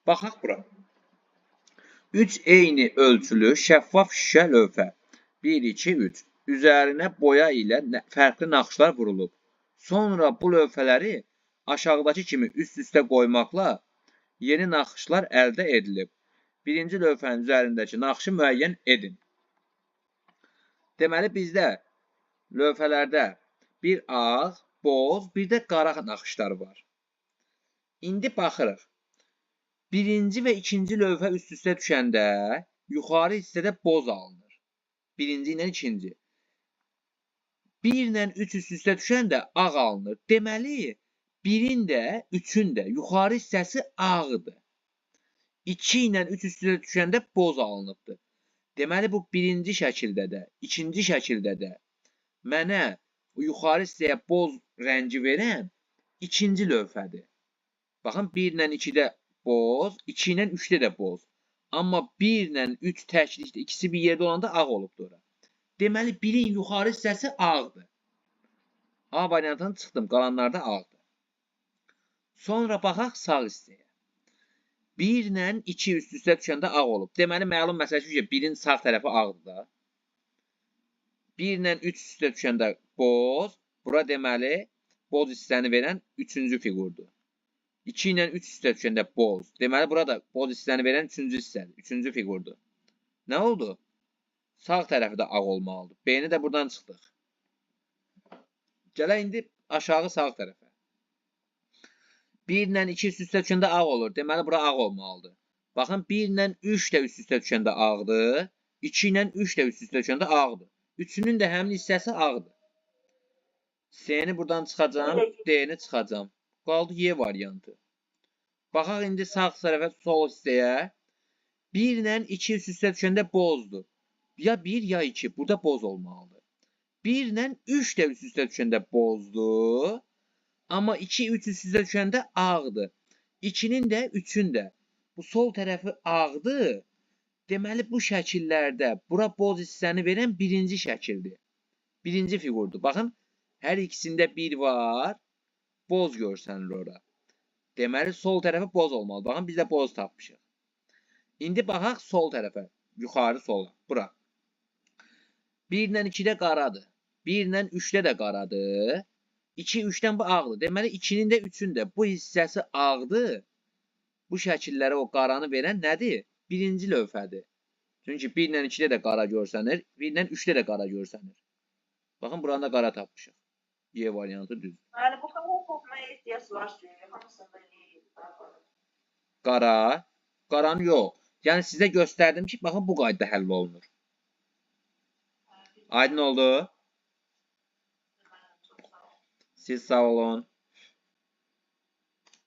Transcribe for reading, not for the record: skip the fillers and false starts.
Baxaq bura. 3 eyni ölçülü şəffaf şüşə lövhə. 1, 2, 3. Üzərinə boya ilə fərqli naxışlar vurulub. Sonra bu lövhələri aşağıdakı kimi üst-üstə qoymaqla yeni naxışlar əldə edilib. Birinci lövhənin üzərindəki naxışı müəyyən edin. Deməli, bizdə lövhələrdə bir ağ, boz, bir də qara naxışlar var. İndi baxırıq. Birinci və ikinci lövhə üst-üstə düşəndə yuxarı hissədə boz alınır. Birinci ilə ikinci. 1 ilə 3 üst-üstə düşəndə ağ alınır. Deməli, 1-in də, 3-ün də yuxarı hissəsi ağdır. 2 ilə 3 üst-üstə düşəndə boz alınıbdır. Deməli, bu birinci şəkildə də, ikinci şəkildə də mənə yuxarı hissəyə boz rəngi verən ikinci lövhədir. Baxın, 1 ilə 2-də boz, 2 ilə 3-də də boz. Amma 1 ilə 3 təklikdə ikisi bir yerdə olanda ağ olubdur ora. Deməli, 1-in yuxarı hissəsi ağdır. A variantını çıxdım, qalanlarda ağdır. Sonra baxaq sağ hissəyə. 1 ilə 2 üst-üstə düşəndə ağ olub. Deməli, məlum məsələ ki, 1-in sağ tərəfi ağdır da. 1 ilə 3 üst-üstə düşəndə boz. Bura deməli, boz hissəni verən üçüncü fiqurdur. 2 ilə 3 üst-üstə düşəndə boz. Deməli, burada boz hissəni verən üçüncü hissədir, üçüncü fiqurdur. Nə oldu? Sağ tərəfi də ağ olmalıdır. B-ni də buradan çıxdıq. Gələk indi aşağı sağ tərəfə. 1 ilə 2 üst-üstə düşəndə ağ olur. Deməli, bura ağ olmalıdır. Baxın, 1 ilə 3 də üst-üstə düşəndə ağdır. 2 ilə 3 də üst-üstə düşəndə ağdır. Üçünün də həmin hissəsi ağdır. C-ni buradan çıxacağam, D-ni çıxacağam. Qaldı Y variantı. Baxaq indi sağ tərəfə, sol hissəyə. 1 ilə 2 üst-üstə düşəndə bozdur. Ya 1, ya 2. Burada boz olmalıdır. 1 ilə 3 də üst-üstə düşəndə bozdur. Amma 2, 3 üst-üstə düşəndə ağdır. 2-nin də, 3-ün də. Bu sol tərəfi ağdır. Deməli, bu şəkillərdə bura boz hissəni verən birinci şəkildir. Birinci fiqurdur. Baxın, hər ikisində 1 var. Boz görsənir ora. Deməli, sol tərəfi boz olmalı. Baxın, biz də boz tapmışıq. İndi baxaq sol tərəfə. Yuxarı sola. Bura. 1 ilə 2-də qaradır. 1 ilə 3-də də qaradır. 2, 3-dən bu ağdır. Deməli, 2-nin də 3-ün də bu hissəsi ağdır. Bu şəkillərə o qaranı verən nədir? Birinci lövhədir. Çünki 1 ilə 2-də də qara görsənir, 1 ilə 3-də də qara görsənir. Baxın, buranı da qara tapmışıq. Y variantı düzdür. Yəni bu qara tapmaya ehtiyac var ki, hamısında eləyir. Qara, qaranı yox. Yəni sizə göstərdim ki, baxın bu qaydada həll olunur. Aydın oldu? Siz sağ olun.